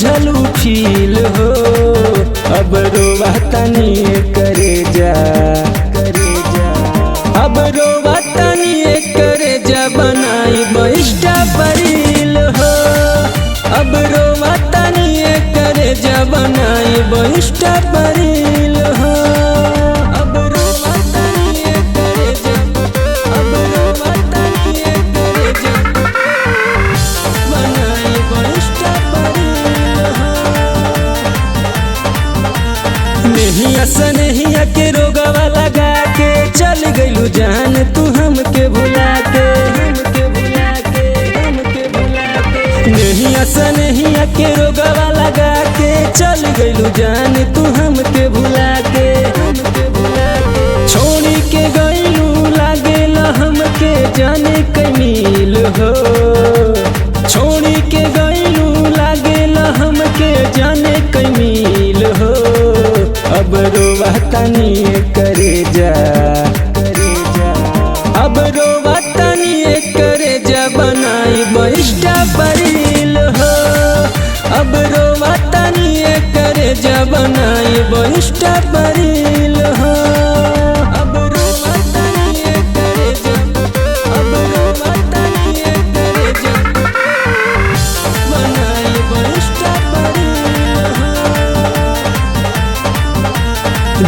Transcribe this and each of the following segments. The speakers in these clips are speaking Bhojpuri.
बुझलू फील हो। अब रोवा तनी करे जा, करे जा। अब रोवा तनी करे जा बनाई इंस्टा पर रील हो। अब रोवा तनी करे जा बनाई इंस्टा पर रील हो। अब रोवा तनी करे जा, अब रोवा तनी करे जा बनाई इंस्टा पर रील हो। नहिया सनहिया के रोगवा लगा के चल गइलू जान तू हमके भुला के, हमके भुला के, हमके भुला के। नहिया सनहिया के रोगवा लगा के चल गइलू जान तू हमके भुला के, हमके भुला के। छोड़ी के गइलू लागेल हमके जाने कमील हो। छोड़ी के गइलू लागेल हमके जाने कमील हो। अब रोवा तनी करे जा, करे जा। अब रोवा तनी करे जा बनाई इंस्टा पर रील हो। अब रोवा तनी करे जा बनाई इंस्टा पर रील हो। अब रोवा तनी करे जा, अब रोवा तनी करे जा बनाई इंस्टा पर रील हो।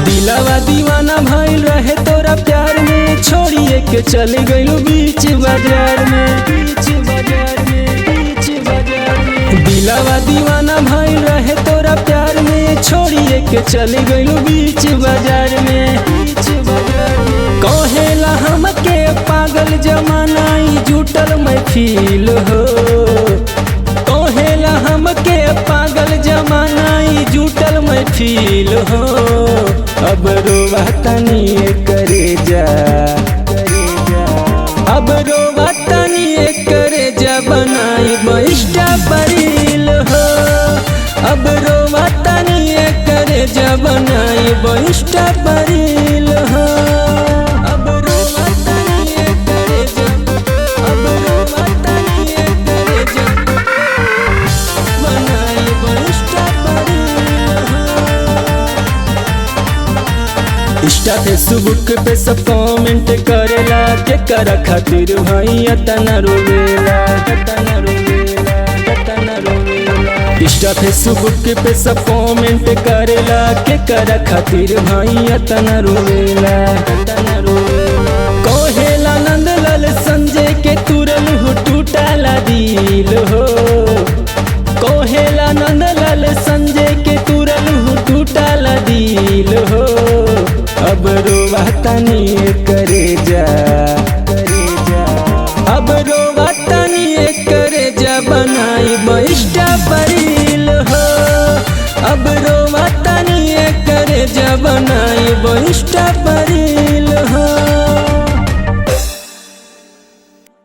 दिलावा दीवाना भइल रहे तोरा प्यार में, छोड़िए के चल गइलू बीच बाजार में, बीच बाजार में, बीच बाजार में। दिलावा दीवाना भइल रहे तोरा प्यार में, छोड़िए के चल गइलू बीच बाजार में, बीच बाजार में। कहेला हमके पागल जमाना ई जुटल महफिल हो। कहेला हमके पागल जमाना ई जुटल महफिल हो। अब रोवा तनी करे जा, करे जा। अब रोवा तनी करे जा बनाई इंस्टा पर रील हो। अब रोवा तनी करे जा बनाई इंस्टा पर रील हो। अब रोवा तनी करे जा, अब रोवा तनी करे जा बनाई इंस्टा पर रील हो। इंस्टा फेसबुक पे सब कमेंट करेला, के करा खातिर भाई तना रोवेला, तना रोवेला, तना रोवेला। इंस्टा फेसबुक पे सब कमेंट करेला, के करा खातिर भाई तना रोवेला, तना रोवेला। कहेला नंदलाल संजय के तुरल हुट